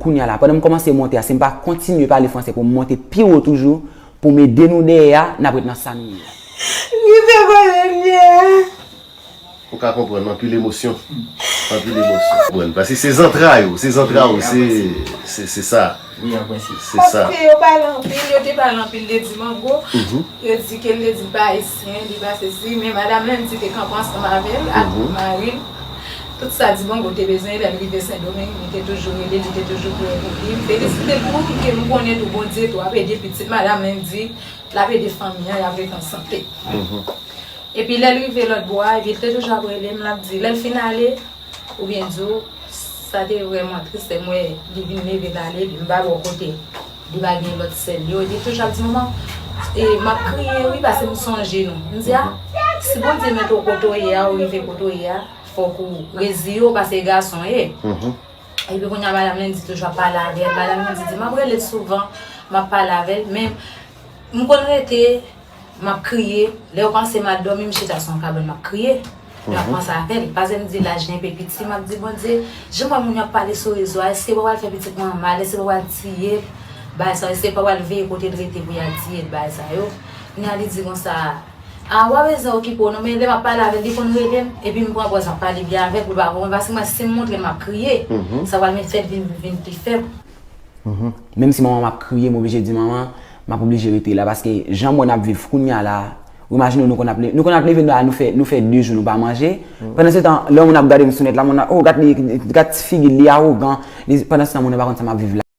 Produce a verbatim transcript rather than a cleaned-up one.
Kounye a la, pandan m kòmanse monte a, si m pa kontinye pale franse pou m monte pi wo toujou, pou m ede nou dèyè a, n ap ret nan sa nou ye a. Rive kote m ye a. Ou ka konprann, anpil emosyon. Anpil emosyon. Konprann, paske se zantray ou, se zantray ou, se, se, se sa. Wi, an prensip. Se sa. Paske yo pale anpil, yo te pale anpil de di Mango. Yo di ke l te di l pa ayisyen, li pa sesi, men madanm Landy te kanpe ansanm avè l, ak mari l. Tout sa di Mango te bezwen, lè l rive Sendomeng, li te toujou rele, li te toujou priye pou li. M felisite l pou ke m konnen tou Bondye tou ap ede pitit madanm Landy, l ap ede fanmi an, y ap ret an sante. Epi lè l rive lòt bò a, epi l te toujou ap rele m, l ap di, lè l fin ale, oubyen di w, sa te vrèman tris, lè m wè li vin leve l ale, epi m pa bò kote li pa gen lòt sè l yo, epi l toujou ap di, manman, e, m ap kriye, wi, paske m sonje nou. M di, a, si Bondye mete w kote w ye a, ou rive kote w ye a, fòk ou reziye w, paske gason w ye. Epi kounye a, madanm Landy toujou ap pale avè l, madanm Landy di, m ap rele l souvan, m ap pale avè l, men m konn rete, m ap kriye. Lè yo panse m al dòmi, m chita sou yon kabann, m ap kriye. Lè m ap panse avè l, paske m di laj li enpe piti, m ap di, Bondye, jan m wè moun yo ap pale sou rezo a, èske yo pa pral fè pitit mwen an mal, èske yo pa pral tiye l, bagay sa yo, èske yo pa pral veye kote l rete pou y al tiye l, bagay sa yo. Kounye a, li di konsa, a, w pa bezwen okipe w non, men lè m ap pale avè l, li konn rele m, epi m pran pòz m ap pale byen avè l, pou l pa konprann, paske mwen, si m montre l m ap kriye, sa pral met fè l vin, vin pi fèb. Menm si manman m ap kriye, m oblije di manman, m ap oblije rete la, paske jan m wè n ap viv kounye a la, ou imajine w, nou konn ap le-, nou konn ap leve la, nou fè, nou fè de jou nou pa manje. Pandan se tan, lè yon moun ap gade m sou nèt la, moun ap, oh, gad li, gad ti figi l, li awogan. Li, pandan se tan, moun yo pa konn sa m ap viv la.